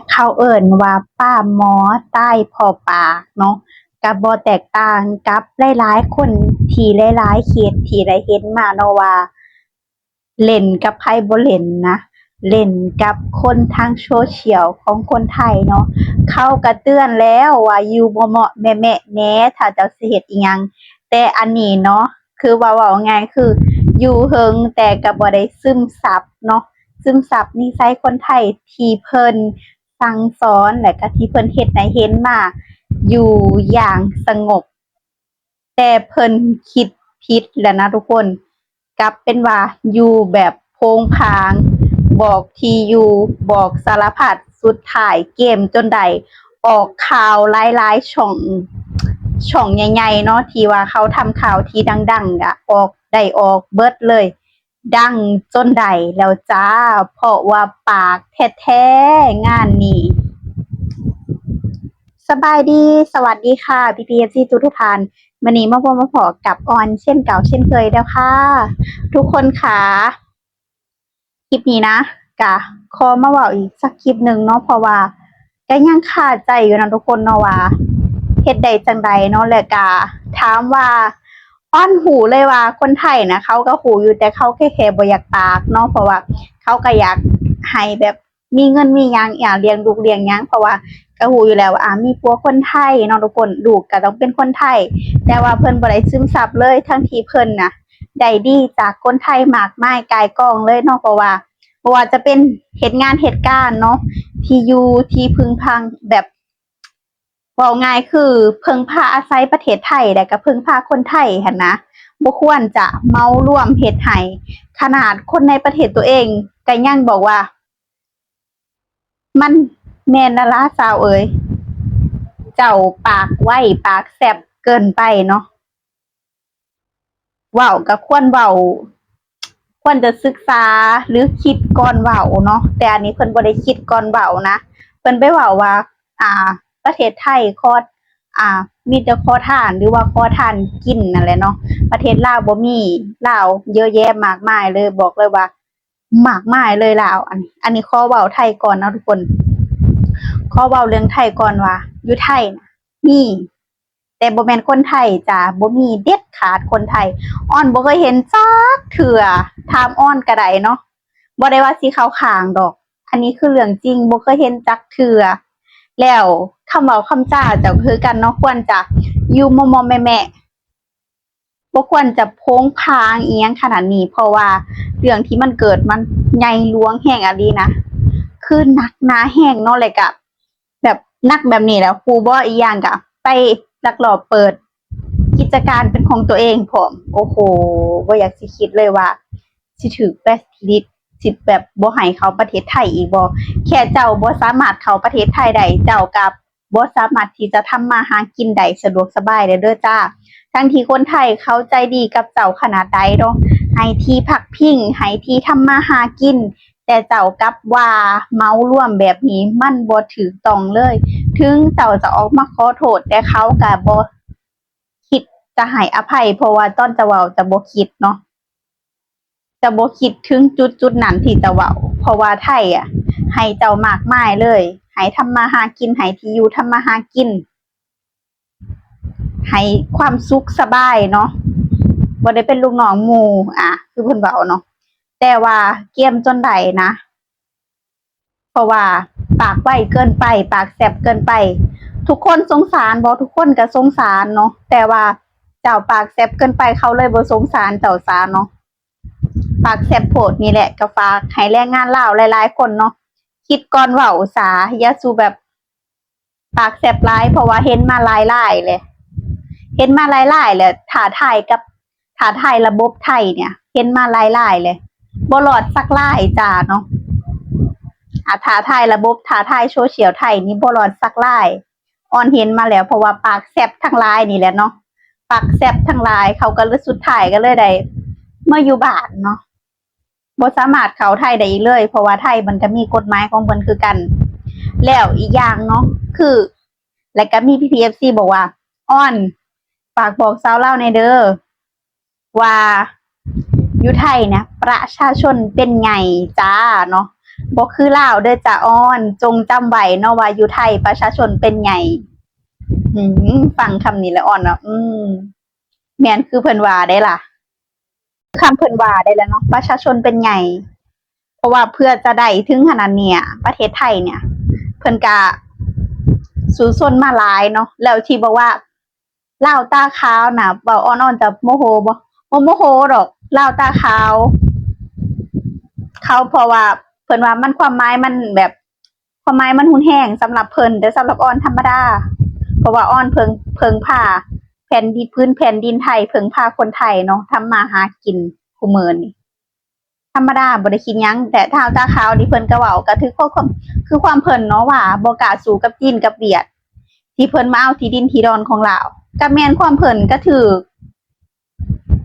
ເຂົາເອີ້ນວ່າປາໝໍຕາຍເພາະປາກເນາະ ກະບໍ່ແຕກຕ່າງກັບຫຼາຍໆຄົນທີ່ຫຼາຍໆເຄສທີ່ໄດ້ເຫັນມາເນາະວ່າ ເຫຼັ້ນກັບໃຜບໍ່ເຫຼັ້ນນະ ເຫຼັ້ນກັບຄົນທາງໂຊຊຽວຂອງຄົນໄທເນາະ. ເຂົາກະເຕືອນແລ້ວວ່າຢູ່ເໝາະໆແມະໆແດ່ ຖ້າເຈົ້າຊິເຮັດອີ່ຫຍັງ. ແຕ່ອັນນີ້ເນາະ ຄືວ່າເວົ້າງ່າຍຄືຢູ່ເທິງແຕ່ກະບໍ່ໄດ້ຊຶມຊັບເນາະ ຊຶມຊັບນິໄສຄົນໄທທີ່ເພິ່ນສັ່ງສອນ ແລະກະທີ່ເພິ່ນເຮັດໃຫ້ເຫັນມາຢູ່ຢ່າງສະຫງົບ. ແຕ່ເພິ່ນຄິດຜິດແລ້ວນະທຸກຄົນ ກັບເປັນວ່າຢູ່ແບບໂພງພາງ ບອກທີ່ຢູ່ ບອກສາລະພັດ ສຸດທ້າຍເກມຈົນໄດ້ອອກຂ່າວຫຼາຍໆຊ່ອງ ຊ່ອງໃຫຍ່ໆເນາະ ທີ່ວ່າເຂົາທຳຂ່າວທີ່ດັງໆ ກະອອກ ໄດ້ອອກເບິດເລີຍ. ດັງຈົນໄດ້ແລ້ວຈ້າ ເພາະວ່າປາກແທ້ໆງານນີ້. ສະບາຍດີ ສະຫວັດດີຄ່ະ ພີ່ໆເອັຟຊີທຸກໆທ່ານ ມື້ນີ້ມາພົບມາພໍ້ກັບອອນເຊັ່ນເກົ່າເຊັ່ນເຄີຍແລ້ວຄ່ະທຸກຄົນຄ່ະ. ຄລິບນີ້ນະ ກະຂໍມາເວົ້າອີກສັກຄລິບໜຶ່ງເນາະ ເພາະວ່າກະຍັງຄາໃຈຢູ່ນະທຸກຄົນເນາະວ່າເຮັດໄດ້ຈັ່ງໃດເນາະ ແລະກະຖາມວ່າ ອອນຮູ້ເລີຍວ່າຄົນໄທນະ ເຂົາກະຮູ້ຢູ່ ແຕ່ເຂົາກະແຄ່ບໍ່ຢາກປາກເນາະ ເພາະວ່າເຂົາກະຢາກໃຫ້ແບບມີເງິນມີຫຍັງ ອາ ລ້ຽງລູກລ້ຽງຫຍັງ ເພາະວ່າກະຮູ້ຢູ່ແລ້ວວ່າ ອາ ມີຜົວຄົນໄທເນາະທຸກຄົນ ລູກກະຕ້ອງເປັນຄົນໄທ ແຕ່ວ່າເພິ່ນບໍ່ໄດ້ຊຶມຊັບເລີຍ ທັງທີ່ເພິ່ນນະ ໄດ້ດີຈາກຄົນໄທມາກມາຍກ່າຍກອງເລີຍເນາະ ເພາະວ່າ ບໍ່ວ່າຈະເປັນເຮັດງານເຮັດການເນາະ ທີ່ຢູ່ທີ່ເພິ່ງພາ ແບບ ເວົ້າງ່າຍຄືເພິ່ງພາອາໄສປະເທດໄທ ແລະກະເພິ່ງພາຄົນໄທຫັ້ນນະ ບໍ່ຄວນຈະເໝົາລວມເຮັດໃຫ້ ຂະໜາດຄົນໃນປະເທດຕົວເອງກະຍັງບອກວ່າ ມັນແມ່ນລະລາສາວເອີຍ ເຈົ້າປາກໄວປາກແຊບເກີນໄປເນາະ. ເວົ້າກະຄວນເວົ້າ ຄວນຈະສຶກສາ ຫຼື ຄິດກ່ອນເວົ້າເນາະ ແຕ່ອັນນີ້ເພິ່ນບໍ່ໄດ້ຄິດກ່ອນເວົ້ານະ ເພິ່ນໄປເວົ້າວ່າ ອາ ປະເທດໄທຂໍ ອາ ມີແຕ່ຂໍທານ ຫຼືວ່າຂໍທານກິນນັ້ນແຫຼະເນາະ ປະເທດລາວບໍ່ມີ ລາວເຍອະແຍະມາກມາຍເລີຍ ບອກເລີຍວ່າ ມາກມາຍເລີຍລາວ ອັນ ອັນນີ້ຂໍເວົ້າໄທກ່ອນເນາະທຸກຄົນ ຂໍເວົ້າເລື່ອງໄທກ່ອນວ່າ ຢູ່ໄທນະມີ ແຕ່ບໍ່ແມ່ນຄົນໄທຈ້າ ບໍ່ມີເດັດຂາດຄົນໄທ ອອນບໍ່ເຄີຍເຫັນຈັກເທື່ອ ຖາມອອນກະໄດ້ເນາະ ບໍ່ໄດ້ວ່າຊິເຂົ້າຂ້າງດອກ ອັນນີ້ຄືເລື່ອງຈິງ ບໍ່ເຄີຍເຫັນຈັກເທື່ອ ແລ້ວຄຳເວົ້າຄຳຈາເຈົ້າກະຄືກັນເນາະ ຄວນຈະຢູ່ເໝາະໆແມະໆ ບໍ່ຄວນຈະໂພງພາງອີ່ຫຍັງຂະໜາດນີ້ ເພາະວ່າເລື່ອງທີ່ມັນເກີດມັນໃຫຍ່ຫຼວງແຮງອີ່ຫຼີນະ ຄືໜັກໜາແຮງເນາະ ແລ້ວກະແບບໜັກແບບນີ້ແຫຼະ ຮູ້ບໍ່ ອີກຢ່າງກະໄປລັກລອບເປີດກິດຈະການເປັນຂອງຕົວເອງພ້ອມ ໂອ້ໂຫ ບໍ່ຢາກຊິຄິດເລີຍວ່າຊິຖືກແບລັດລິດ ຊິແບບບໍ່ໃຫ້ເຂົ້າປະເທດໄທອີກບໍ່ ແຄ່ເຈົ້າບໍ່ສາມາດເຂົ້າປະເທດໄທໄດ້ ເຈົ້າກະ ບໍ່ສາມາດທີ່ຈະທຳມາຫາກິນໄດ້ສະດວກສະບາຍແລ້ວເດີຈ້າ ທັງທີ່ຄົນໄທເຂົາໃຈດີກັບເຈົ້າຂະໜາດໃດເນາະ ໃຫ້ທີ່ພັກພິງ ໃຫ້ທີ່ທຳມາຫາກິນ ແຕ່ເຈົ້າກັບວ່າເໝົາລວມແບບນີ້ ມັນບໍ່ຖືກຕ້ອງເລີຍ ເຖິງເຈົ້າຈະອອກມາຂໍໂທດ ແຕ່ເຂົາກະບໍ່ຄິດຈະໃຫ້ອະໄພ ເພາະວ່າຕອນຈະເວົ້າຈະບໍ່ຄິດເນາະ ຈະບໍ່ຄິດເຖິງຈຸດໆນັ້ນທີ່ຈະເວົ້າ ເພາະວ່າໄທອະໃຫ້ເຈົ້າມາກມາຍເລີຍ ໃຫ້ທຳມາຫາກິນ ໃຫ້ທີ່ຢູ່ທຳມາຫາກິນ ໃຫ້ຄວາມສຸກສະບາຍເນາະ ບໍ່ໄດ້ເປັນລູກນ້ອງໝູ່ ອາ ຄືເພິ່ນເວົ້າເນາະ ແຕ່ວ່າກຽມຈົນໄດ້ນະ ເພາະວ່າປາກໄວເກີນໄປ ປາກແຊບເກີນໄປ ທຸກຄົນສົງສານບໍ່? ທຸກຄົນກະສົງສານເນາະ ແຕ່ວ່າເຈົ້າປາກແຊບເກີນໄປ ເຂົາເລີຍບໍ່ສົງສານເຈົ້າຊະເນາະ ປາກແຊບໂພດ. ນີ້ແຫຼະ ກະຝາກໃຫ້ແຮງງານລາວຫຼາຍໆຄົນເນາະ ຄິດກ່ອນເວົ້າຊະ ຢ່າສູ່ແບບປາກແຊບຫຼາຍ ເພາະວ່າເຫັນມາຫຼາຍໆແລ້ວ ເຫັນມາຫຼາຍໆແລ້ວ ທ້າທາຍກັບ ທ້າທາຍລະບົບໄທເນຍ ເຫັນມາຫຼາຍໆແລ້ວ ບໍ່ລອດສັກລາຍຈ້າເນາະ ອາ ທ້າທາຍລະບົບ ທ້າທາຍໂຊຊຽວໄທນີ້ບໍ່ລອດສັກລາຍ ອອນເຫັນມາແລ້ວ ເພາະວ່າປາກແຊບທັງຫຼາຍນີ້ແຫຼະເນາະ ປາກແຊບທັງຫຼາຍ ເຂົາກະເລີຍ ສຸດທ້າຍກະເລີຍໄດ້ມາຢູ່ບ້ານເນາະ ບໍ່ສາມາດເຂົ້າໄທໄດ້ອີກເລີຍ ເພາະວ່າໄທມັນກະມີກົດໝາຍຂອງເພິ່ນຄືກັນ ແລ້ວອີກຢ່າງເນາະ ຄື ແລະກະມີພີ່ໆເອັຟຊີບອກວ່າ ອອນ ຝາກບອກຊາວລາວແດ່ເດີ ວ່າຢູ່ໄທນະ ປະຊາຊົນເປັນໃຫຍ່ຈ້າເນາະ ບໍ່ຄືລາວເດີຈາອອນ, ຈົ່ງຈຳໄວ້ເນາະວ່າຢູ່ໄທປະຊາຊົນເປັນໃຫຍ່. ອືມ ຟັງຄຳນີ້ແລ້ວອອນວ່າ ອືມ ແມ່ນຄືເພິ່ນວ່າໄດ໋ລະ, ຄຳເພິ່ນວ່າໄດ໋ລະເນາະ, ປະຊາຊົນເປັນໃຫຍ່. ເພາະວ່າເພື່ອຈະໄດ້ເຖິງຂະໜາດເນີ້ຍ ປະເທດໄທເນີ້ຍ ເພິ່ນກະສູ້ຊົນມາຫຼາຍເນາະ. ແລ້ວທີ່ບອກວ່າ ລາວຕາຂາວນະ ເວົ້າອອນໆ ຈະໂມໂຫບໍ່? ບໍ່ໂມໂຫດອກ ລາວຕາຂາວ. ເຂົາ ເພາະວ່າເພິ່ນວ່າມັນ ຄວາມໝາຍມັນແບບ ຄວາມໝາຍມັນຮຸນແຮງສຳລັບເພິ່ນ, ແຕ່ສຳລັບອອນທຳມະດາ ເພາະວ່າອອນເພິ່ງ ເພິ່ງພາແຜ່ນດິນ ພື້ນແຜ່ນດິນໄທ, ເພິ່ງພາຄົນໄທເນາະ, ທຳມາຫາກິນຄູ່ມື້ນີ້. ທຳມະດາ ບໍ່ໄດ້ຄິດຫຍັງ. ແຕ່ທ້າວຕາຂາວທີ່ເພິ່ນກໍເວົ້າ ກໍຖືກຂໍ້ຄວາມ ຄືຄວາມເພິ່ນເນາະ ວ່າບໍ່ກ້າສູ້ກັບຈີນກັບຫວຽດ ທີ່ເພິ່ນມາເອົາທີ່ດິນທີ່ດອນຂອງລາວ. ກໍແມ່ນຄວາມເພິ່ນ ກໍຖືກ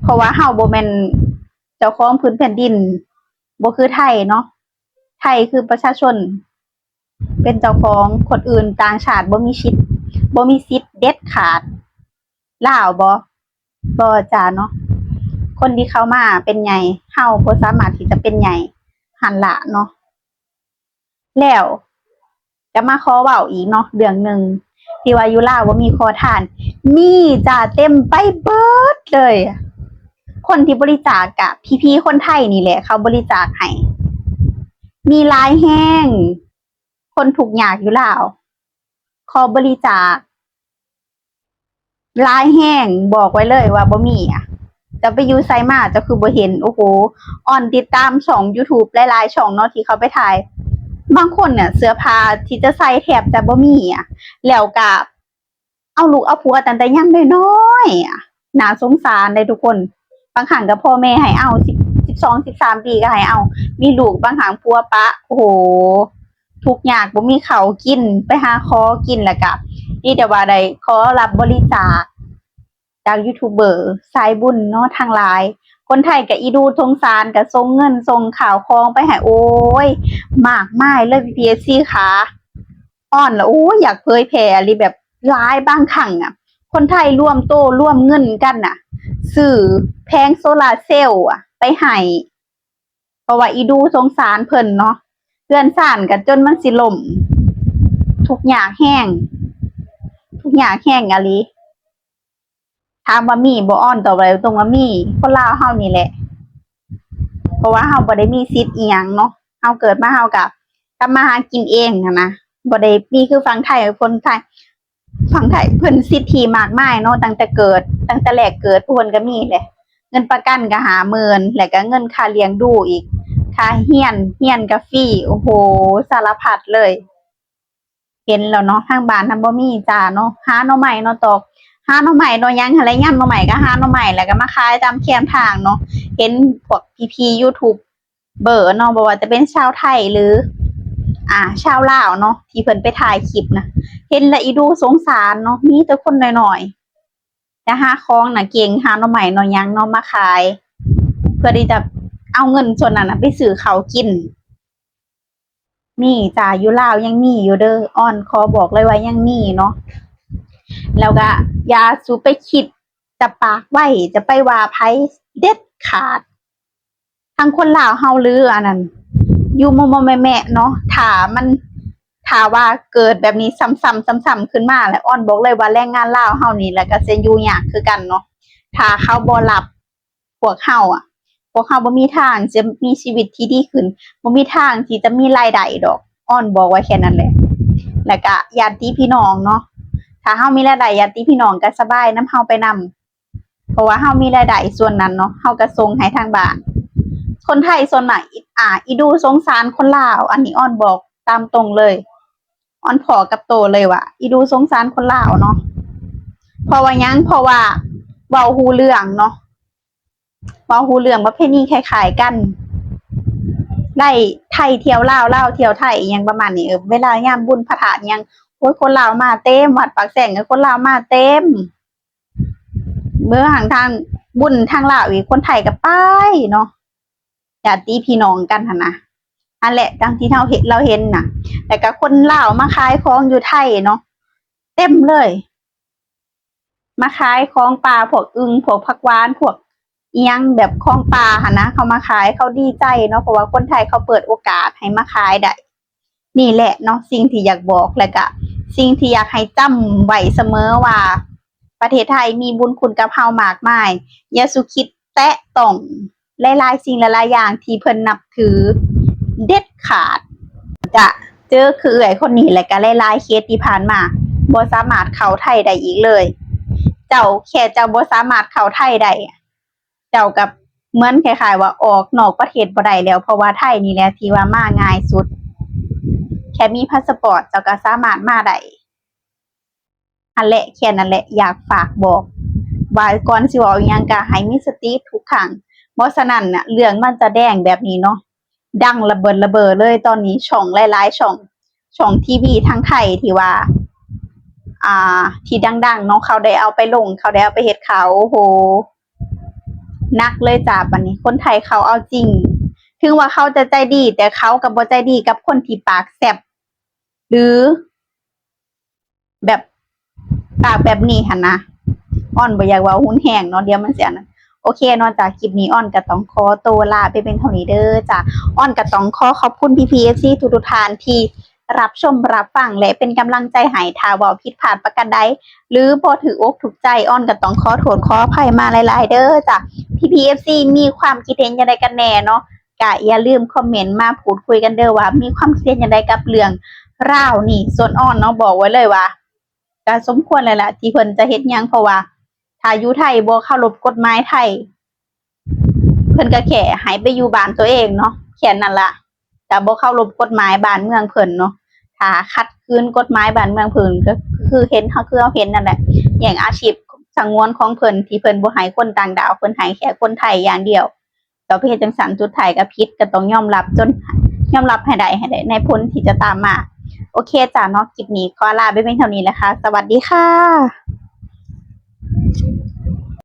ເພາະວ່າເຮົາບໍ່ແມ່ນເຈົ້າຂອງພື້ນແຜ່ນດິນ ບໍ່ຄືໄທເນາະ. ໄທຄືປະຊາຊົນເປັນເຈົ້າຂອງ, ຄົນອື່ນຕ່າງຊາດບໍ່ມີສິດ ບໍ່ມີສິດເດັດຂາດ. ລາວບໍ່? ບໍ່ຈ້າເນາະ. ຄົນທີ່ເຂົ້າມາເປັນໃຫຍ່ ເຮົາບໍ່ສາມາດທີ່ຈະເປັນໃຫຍ່ຫັ້ນລະເນາະ. ແລ້ວຈະມາຂໍເວົ້າອີກເນາະ ເລື່ອງໜຶ່ງ ທີ່ວ່າຢູ່ລາວບໍ່ມີຂໍທານ. ມີຈ້າ ເຕັມໄປເບິດເລີຍ. ຄົນທີ່ບໍລິຈາກກະພີ່ໆຄົນໄທນີ້ແຫຼະ ເຂົາບໍລິຈາກໃຫ້. ມີຫຼາຍແຮງ ຄົນທຸກຍາກຢູ່ລາວ ຂໍບໍລິຈາກ ຫຼາຍແຮງ ບອກໄວ້ເລີຍວ່າບໍ່ມີອະ. ເຈົ້າໄປຢູ່ໃສມາ ເຈົ້າຄືບໍ່ເຫັນ? ໂອ້ໂຫ ອອນຕິດຕາມຊ່ອງ YouTube ຫຼາຍໆຊ່ອງເນາະ ທີ່ເຂົາໄປຖ່າຍ. ບາງຄົນນະ ເສື້ອຜ້າທີ່ຈະໃສ່ແທບຈະບໍ່ມີອະ. ແລ້ວກະເອົາລູກເອົາຜົວຕັ້ງແຕ່ຍັງນ້ອຍໆອະ. ໜ້າສົງສານເດ້ທຸກຄົນ. ບາງຄັ້ງກໍພໍ່ແມ່ໃຫ້ເອົາ ສິບ ສິບສອງ ສິບສາມປີກໍໃຫ້ເອົາ. ມີລູກ ບາງຄັ້ງຜົວປະ. ໂອ້ໂຫ ທຸກຍາກ ບໍ່ມີເຂົ້າກິນ ໄປຫາຂໍກິນ. ແລ້ວກະມີແຕ່ວ່າໄດ້ຂໍຮັບບໍລິຈາກຈາກຢູທູບເບີສາຍບຸນເນາະທັງຫຼາຍ. ຄົນໄທກະອີດູສົງສານ ກະສົ່ງເງິນສົ່ງຂ້າວຂອງໄປໃຫ້ ໂອ້ຍ ມາກມາຍເລີຍ ພີ່ໆເອັຟຊີຂາ. ອອນລະ ໂອ້ຍ ຢາກເຜີຍແຜ່ອີ່ຫຼີ ແບບຫຼາຍ. ບາງຄັ້ງນະ ຄົນໄທລວມໂຕລວມເງິນກັນນະ ຊື້ແຜງໂຊລາເຊວອະໄປໃຫ້ ເພາະວ່າອີດູສົງສານເພິ່ນເນາະ. ເຮືອນຊານກະຈົນມັນຊິລົ້ມ ທຸກຍາກແຮງ ທຸກຍາກແຮງອີ່ຫຼີ. ຖາມວ່າມີບໍ່? ອອນຕອບໄດ້ຕົງວ່າມີ. ຄົນລາວເຮົານີ້ແຫຼະ ເພາະວ່າເຮົາບໍ່ໄດ້ມີສິດອີ່ຫຍັງເນາະ. ເຮົາເກີດມາເຮົາກະທຳມາຫາກິນເອງຫັ້ນນະ ບໍ່ໄດ້ມີຄືຝັ່ງໄທ. ຄົນໄທ ຝັ່ງໄທເພິ່ນສິດທິມາກມາຍເນາະ ຕັ້ງແຕ່ເກີດ ຕັ້ງແຕ່ແລກເກີດ ຜູ້ເພິ່ນກໍມີແຫຼະ. ເງິນປະກັນກໍຫ້າໝື່ນ ແລ້ວກໍເງິນຄ່າລ້ຽງດູອີກ ຄ່າຮຽນ ຮຽນກໍຟຣີ. ໂອ້ໂຫ ສາລະພັດເລີຍ. ເຫັນແລ້ວເນາະ ທາງບ້ານຫັ້ນບໍ່ມີຈ້າເນາະ. ຫາໜໍ່ໄມ້ໜໍ່ຕອກ ຫາໜໍ່ໄມ້ໜໍ່ຫຍັງຫັ້ນແຫຼະ. ຍາມໜໍ່ໄມ້ກໍຫາໜໍ່ໄມ້ ແລ້ວກໍມາຂາຍຕາມແຄມທາງເນາະ. ເຫັນພວກພີ່ໆຢູທູບ ເບີເນາະ ບໍ່ວ່າຈະເປັນຊາວໄທ ຫຼື ອ່າ ຊາວລາວເນາະ ທີ່ເພິ່ນໄປຖ່າຍຄລິບນະ ເຫັນແລ້ວອີດູສົງສານເນາະ. ມີແຕ່ຄົນນ້ອຍໆ ແຕ່ຫາຂອງນະເກັ່ງ ຫາໜໍ່ໄມ້ໜໍ່ຫຍັງເນາະມາຂາຍ ເພື່ອທີ່ຈະເອົາເງິນສ່ວນນັ້ນນະໄປຊື້ເຂົ້າກິນ. ມີຈ້າ ຢູ່ລາວຍັງມີຢູ່ເດີ ອອນຂໍບອກເລີຍວ່າຍັງມີເນາະ. ແລ້ວກະຢ່າສູ່ໄປຄິດ ຈະປາກໄວ ຈະໄປວ່າໃຜເດັດຂາດ. ທັງຄົນລາວເຮົາ ຫຼື ອັນນັ້ນ ຢູ່ມໍ່ໆແມະໆເນາະ ຖ້າມັນ ຖ້າວ່າເກີດແບບນີ້ຊ້ຳໆຊ້ຳໆຂຶ້ນມາແລ້ວ ອອນບອກເລີຍວ່າແຮງງານລາວເຮົານີ້ແຫຼະກໍຈະຢູ່ຍາກຄືກັນເນາະ. ຖ້າເຂົາບໍ່ຮັບພວກເຮົາອະ ພວກເຮົາບໍ່ມີທາງຈະມີຊີວິດທີ່ດີຂຶ້ນ ບໍ່ມີທາງທີ່ຈະມີລາຍໄດ້ດອກ ອອນບອກໄວ້ແຄ່ນັ້ນແຫຼະ. ແລ້ວກະຍາດຕິພີ່ນ້ອງເນາະ ຖ້າເຮົາມີລາຍໄດ້ ຍາດຕິພີ່ນ້ອງກໍສະບາຍນຳເຮົາໄປນຳ ເພາະວ່າເຮົາມີລາຍໄດ້ສ່ວນນັ້ນເນາະ ເຮົາກໍສົ່ງໃຫ້ທາງບ້ານ. ຄົນໄທສ່ວນມາກ ອີ ອາ ອີດູສົງສານຄົນລາວ ອັນນີ້ອອນບອກຕາມຕົງເລີຍ ອອນພໍ້ກັບໂຕເລີຍວ່າ ອີດູສົງສານຄົນລາວເນາະ. ເພາະວ່າຫຍັງ? ເພາະວ່າເວົ້າຮູ້ເລື່ອງເນາະ ເວົ້າຮູ້ເລື່ອງ ປະເພນີຄ້າຍໆກັນ ໄລ່ໄທທ່ຽວລາວ ລາວທ່ຽວໄທ ອີ່ຫຍັງປະມານນີ້. ເອີ ເວລາຍາມບຸນພະທາດຫຍັງ ໂອ້ຍ ຄົນລາວມາເຕັມ ວັດປາກແຊງ ຄົນລາວມາເຕັມ. ເມື່ອຫາງທາງບຸນທາງລາວອີກ ຄົນໄທກໍໄປເນາະ ຍາດຕິພີ່ນ້ອງກັນຫັ້ນນະ. ອັນແຫຼະ ຕາມທີ່ເຮົາເຫັນ ລາວເຫັນນະ ແລ້ວກໍຄົນລາວມາຂາຍຂອງຢູ່ໄທເນາະ ເຕັມເລີຍ ມາຂາຍຂອງປ່າ ພວກອຶ່ງ ພວກຜັກຫວານ ພວກ ອີ່ຫຍັງແບບຂອງປ່າຫັ້ນນະ ເຂົາມາຂາຍ ເຂົາດີໃຈເນາະ ເພາະວ່າຄົນໄທເຂົາເປີດໂອກາດໃຫ້ມາຂາຍໄດ້. ນີ້ແຫຼະເນາະ ສິ່ງທີ່ຢາກບອກ ແລະກະສິ່ງທີ່ຢາກໃຫ້ຈຳໄວ້ສະເໝີວ່າ ປະເທດໄທມີບຸນຄຸນກັບເຮົາມາກມາຍ. ຢ່າສູ່ຄິດແຕະຕ້ອງຫຼາຍໆສິ່ງຫຼາຍໆຢ່າງທີ່ເພິ່ນນັບຖືເດັດຂາດ. ກະເຈີຄືເອື້ອຍຄົນນີ້ ແລະກະຫຼາຍໆເຄສທີ່ຜ່ານມາ ບໍ່ສາມາດເຂົ້າໄທໄດ້ອີກເລີຍ. ເຈົ້າ ແຄ່ເຈົ້າບໍ່ສາມາດເຂົ້າໄທໄດ້ ເຈົ້າກໍເໝືອນຄ້າຍໆວ່າອອກນອກປະເທດບໍ່ໄດ້ແລ້ວ ເພາະວ່າໄທນີ້ແຫຼະທີ່ວ່າມາງ່າຍສຸດ. ແຄ່ມີພາສະປອດ ເຈົ້າກໍສາມາດມາໄດ້. ຫັ້ນແຫຼະ ແຄ່ນັ້ນແຫຼະ ຢາກຝາກບອກວ່າ ກ່ອນຊິເວົ້າອີ່ຫຍັງກໍໃຫ້ມີສະຕິທຸກຄັ້ງ. ບໍ່ສະນັ້ນນະ ເລື່ອງມັນຈະແດງແບບນີ້ເນາະ ດັງລະເບີດລະເບີເລີຍ. ຕອນນີ້ຊ່ອງຫຼາຍໆ ຊ່ອງ ຊ່ອງທີວີທາງໄທທີ່ວ່າ ອ່າ ທີ່ດັງໆເນາະ ເຂົາໄດ້ເອົາໄປລົງ ເຂົາໄດ້ເອົາໄປເຮັດຂ່າວ ໂອ້ໂຫ ໜັກເລີຍຈ້າ. ບັດນີ້ຄົນໄທເຂົາເອົາຈິງ ເຖິງວ່າເຂົາຈະໃຈດີ ແຕ່ເຂົາກໍບໍ່ໃຈດີກັບຄົນທີ່ປາກແຊບ ຫຼື ແບບປາກແບບນີ້ຫັ້ນນະ. ອອນບໍ່ຢາກເວົ້າຮຸນແຮງເນາະ ດຽວມັນຊິອັນນັ້ນ. ໂອເຄເນາະຈ້າ ຄລິບນີ້ອອນກໍຕ້ອງຂໍໂຕລາໄປເປັນເທົ່ານີ້ເດີຈ້າ. ອອນກໍຕ້ອງຂໍຂອບຄຸນພີ່ໆເອັຟຊີທຸກໆທ່ານທີ່ ຮັບຊົມຮັບຟັງ ແລະ ເປັນກຳລັງໃຈໃຫ້. ຖ້າເວົ້າຜິດພາດປະການໃດ ຫຼື ບໍ່ຖືກອົກຖືກໃຈ ອອນກໍຕ້ອງຂໍໂທດຂໍອະໄພມາຫຼາຍໆເດີຈ້າ. ພີ່ໆເອັຟຊີມີຄວາມຄິດເຫັນຈັ່ງໃດກັນແດ່ເນາະ ກະຢ່າລືມຄອມເມັນມາພູດຄຸຍກັນເດີວ່າ ມີຄວາມຄິດເຫັນຈັ່ງໃດກັບເລື່ອງລາວນີ້. ສ່ວນອອນເນາະ ບອກໄວ້ເລີຍວ່າ ກະສົມຄວນແລ້ວລະທີ່ເພິ່ນຈະເຮັດຫຍັງ ເພາະວ່າຖ້າຢູ່ໄທບໍ່ເຄົາລົບກົດໝາຍໄທ ເພິ່ນກໍແຄ່ໃຫ້ໄປຢູ່ບ້ານຕົວເອງເນາະ ແຄ່ນັ້ນລະ. ຖ້າບໍ່ເຄົາລົບກົດໝາຍບ້ານເມືອງເພິ່ນເນາະ ຖ້າຂັດຂືນກົດໝາຍບ້ານເມືອງເພິ່ນ ກໍຄືເຫັນ ເຮົາ ຄືເຮົາເຫັນນັ້ນແຫຼະ ແຍ່ງອາຊີບສະຫງວນຂອງເພິ່ນ ທີ່ເພິ່ນບໍ່ໃຫ້ຄົນຕ່າງດ້າວ ເພິ່ນໃຫ້ແຄ່ຄົນໄທຢ່າງດຽວ. ເຈົ້າໄປເຮັດຈັ່ງຊັ້ນ ສຸດທ້າຍກໍຜິດ ກໍຕ້ອງຍອມຮັບ ຈົນຍອມຮັບໃຫ້ໄດ້ ໃຫ້ໄດ້ໃນຜົນທີ່ຈະຕາມມາ. ໂອເຄຈ້າເນາະ ຄລິບນີ້ຂໍລາໄປພຽງເທົ່ານີ້ແຫຼະຄ່ະ. ສະຫວັດດີຄ່ະ.